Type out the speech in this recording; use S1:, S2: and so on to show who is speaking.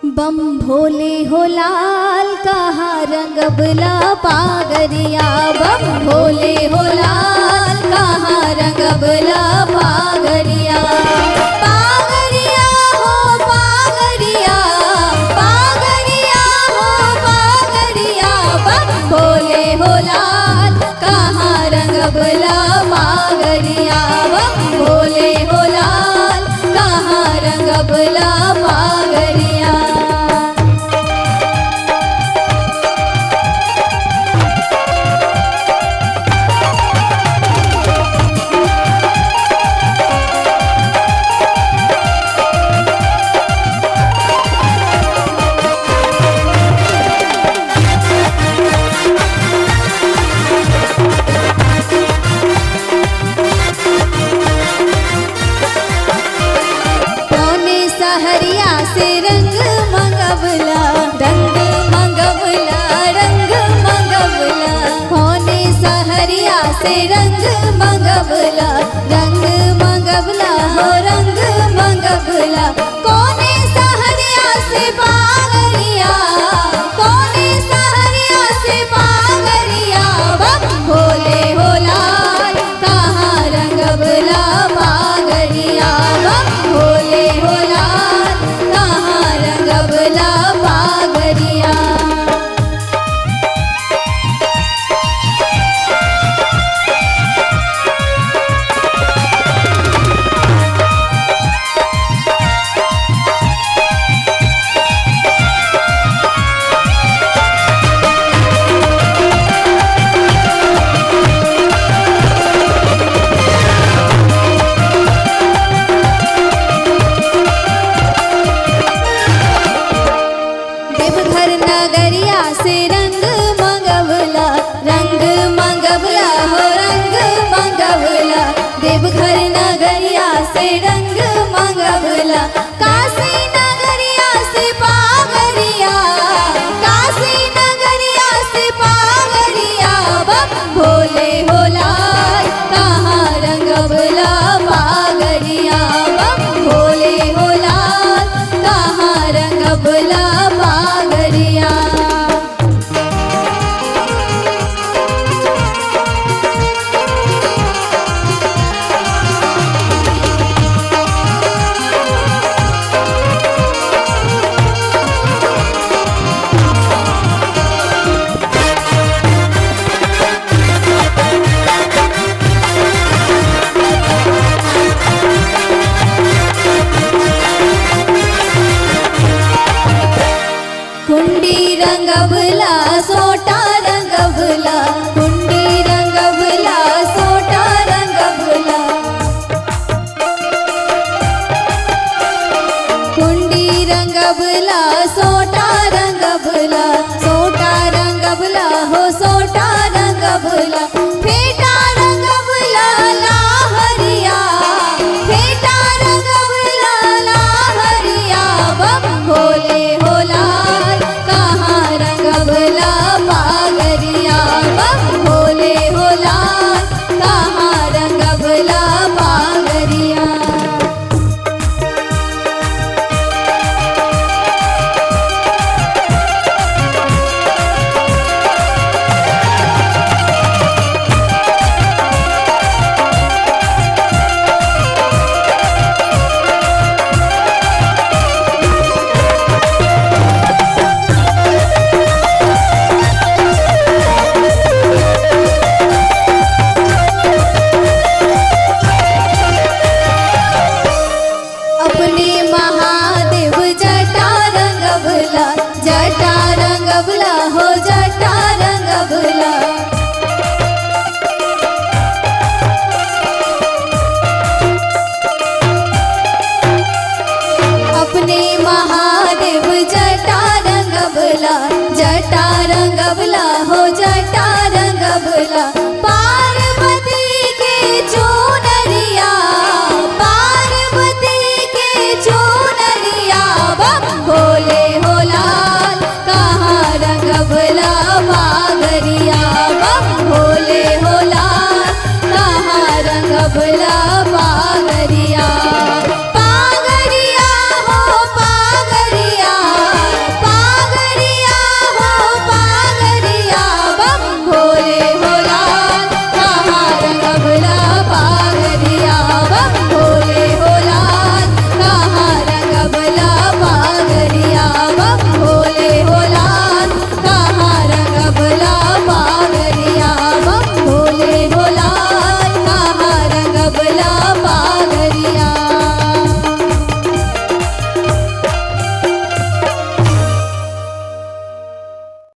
S1: बम भोले हो लाल कहाँ रंगबला पागरिया। बम भोले हो लाल कहाँ रंगबला पागरिया। पागरिया हो पागरिया, पागरिया हो पागरिया। बम भोले हो लाल कहाँ रंगबला पागरिया। बम भोले हो लाल कहाँ रंगबला पागरिया। कौने सहरिया से रंग मंगवला, रंग मंगवला, रंग मंगवला। कौने सहरिया से रंग मंगवला, रंग मंगवला हो रंग मंगवला। कौने सहरिया से पागरिया, कौने सहरिया से पागरिया। बम भोले हो लाल कहाँ रंगवला पागरिया। बम भोले हो लाल कहाँ रंगवला पागरिया। देवघर नगरिया से रंग मंगवला, रंग मंगवला हो रंग मंगवला। देवघर नगरिया से रंग मंगवला। काशी नगरिया से पागरिया, काशी नगरिया से पागरिया। बम भोले हो लाल कहाँ रंगवला पागरिया। बम भोले हो लाल कहाँ रंगवला पागरिया। कुंडी रंगवला सोटा रंगवला, कुंडी रंगवला सोटा रंगवला। कुंडी रंगवला सोटा रंगवला, सोटा रंगवला हो सोटा रंगवला। फेटा रंगवला लाहरिया, फेटा रंगवला लाहरिया। बम भोले हो लाल कहाँ रंगवला पागरिया। बम भोले हो लाल कहाँ रंगवला पागरिया। अपने महादेव जटा रंगवला, जटा रंगवला हो जटा रंगवला। अपने महादेव जटा रंगवला, जटा रंगवला हो जटा रंगवला। पार्वती के चुनरिया, पार्वती के चुनरिया। बम भोले हो लाल कहाँ रंगवला।